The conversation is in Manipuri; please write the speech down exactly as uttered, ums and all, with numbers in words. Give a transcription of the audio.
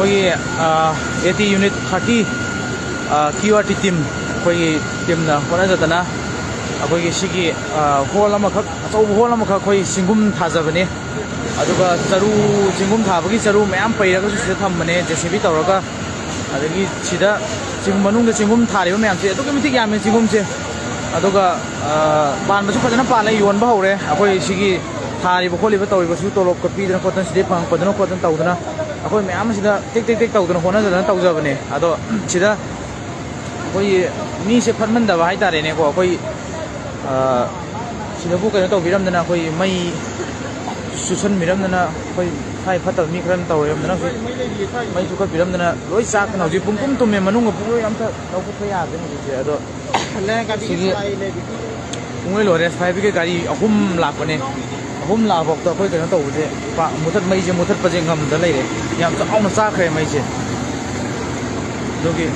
ꯑꯩꯈꯣꯏꯒꯤ A T unit thirty Q R T team, ꯑꯩꯈꯣꯏꯒꯤ ꯇꯤꯝꯅ ꯍꯣꯠꯅꯖꯗꯅ ꯑꯩꯈꯣꯏꯒꯤ ꯁꯤꯒꯤ ꯍꯣꯜ ꯑꯃꯈꯛ, ꯑꯆꯧꯕ ꯍꯣꯜ ꯑꯃꯈꯛ ꯑꯩꯈꯣꯏ ꯆꯤꯡꯒꯨꯝ ꯊꯥꯖꯕꯅꯦ꯫ ꯑꯗꯨꯒ ꯆꯔꯨ, ꯆꯤꯡꯒꯨꯝ ꯊꯥꯕꯒꯤ ꯆꯔꯨ ꯃꯌꯥꯝ ꯄꯩꯔꯒꯁꯨ ꯁꯤꯗ ꯊꯝꯕꯅꯦ, ꯖꯦ ꯁꯤ ꯕꯤ ꯇꯧꯔꯒ꯫ ꯑꯗꯒꯤ ꯁꯤꯗ ꯆꯤꯡ ꯃꯅꯨꯡꯗ ꯆꯤꯡꯒꯨꯝ ꯊꯥꯔꯤꯕ ꯃꯌꯥꯝꯁꯦ ꯑꯗꯨꯛꯀꯤ ꯃꯇꯤꯛ ꯌꯥꯝꯃꯦ ꯆꯤꯡꯒꯨꯝꯁꯦ꯫ ꯑꯗꯨꯒ ꯄꯥꯟꯕꯁꯨ ꯐꯖꯅ ꯄꯥꯜꯂꯦ, ꯌꯣꯟꯕ ꯍꯧꯔꯦ꯫ ꯑꯩꯈꯣꯏ ꯁꯤꯒꯤ ꯊꯥꯔꯤꯕ ꯈꯣꯠꯂꯤꯕ ꯇꯧꯔꯤꯕꯁꯨ ꯇꯣꯂꯣꯞꯀ ꯄꯤꯗꯅ ꯈꯣꯠꯇꯅ, ꯁꯤꯗꯩ ꯐꯪꯉꯛꯄꯗꯅ ꯈꯣꯠꯇꯅ ꯇꯧꯗꯅ ꯑꯩꯈꯣꯏ ꯃꯌꯥꯝ ꯑꯁꯤꯗ ꯇꯦꯛ ꯇꯦꯛ ꯇꯦꯛ ꯇꯧꯗꯅ ꯍꯣꯠꯅꯖꯗꯅ ꯇꯧꯖꯕꯅꯦ꯫ ꯑꯗꯣ ꯁꯤꯗ ꯑꯩꯈꯣꯏꯒꯤ ꯃꯤꯁꯦ ꯐꯠꯃꯟꯗꯕ ꯍꯥꯏꯇꯥꯔꯦꯅꯦꯀꯣ꯫ ꯑꯩꯈꯣꯏ ꯁꯤꯗꯕꯨ ꯀꯩꯅꯣ ꯇꯧꯕꯤꯔꯝꯗꯅ, ꯑꯩꯈꯣꯏ ꯃꯩ ꯆꯨꯁꯟꯕꯤꯔꯝꯗꯅ, ꯑꯩꯈꯣꯏ ꯁ꯭ꯋꯥꯏ ꯐꯠꯇꯕ ꯃꯤ ꯈꯔꯅ ꯇꯧꯔꯝꯗꯅ ꯍꯧꯖꯤꯛ ꯃꯩ ꯆꯨꯈꯠꯄꯤꯔꯝꯗꯅ ꯂꯣꯏ ꯆꯥꯛꯇꯅ ꯍꯧꯖꯤꯛ ꯄꯨꯡ ꯇꯨꯝ ꯇꯨꯝꯃꯦ꯫ ꯃꯅꯨꯡꯒ ꯄꯨꯡꯂꯣꯏ ꯑꯝꯇ ꯂꯧꯈꯠꯄ ꯌꯥꯗ꯭ꯔꯦ ꯍꯧꯖꯤꯛꯁꯦ꯫ ꯑꯗꯣ ꯁꯤꯒꯤ ꯄꯨꯡꯂꯣꯏ ꯂꯣꯏꯔꯦ꯫ ꯐꯥꯏꯕꯒꯤ ꯒꯥꯔꯤ ꯑꯍꯨꯝ ꯂꯥꯛꯄꯅꯦ꯫ ꯑꯍꯨꯝ ꯂꯥꯛꯄꯐꯥꯎꯗ ꯑꯩꯈꯣꯏ ꯀꯩꯅꯣ ꯇꯧꯕꯁꯦ, ꯄꯥꯛ ꯃꯨꯊꯠ-, ꯃꯩꯁꯦ ꯃꯨꯊꯠꯄꯁꯦ ꯉꯝꯗ ꯂꯩꯔꯦ꯫ ꯌꯥꯝ ꯆꯥꯎꯅ ꯆꯥꯈ꯭ꯔꯦ ꯃꯩꯁꯦ꯫ ꯑꯗꯨꯒꯤ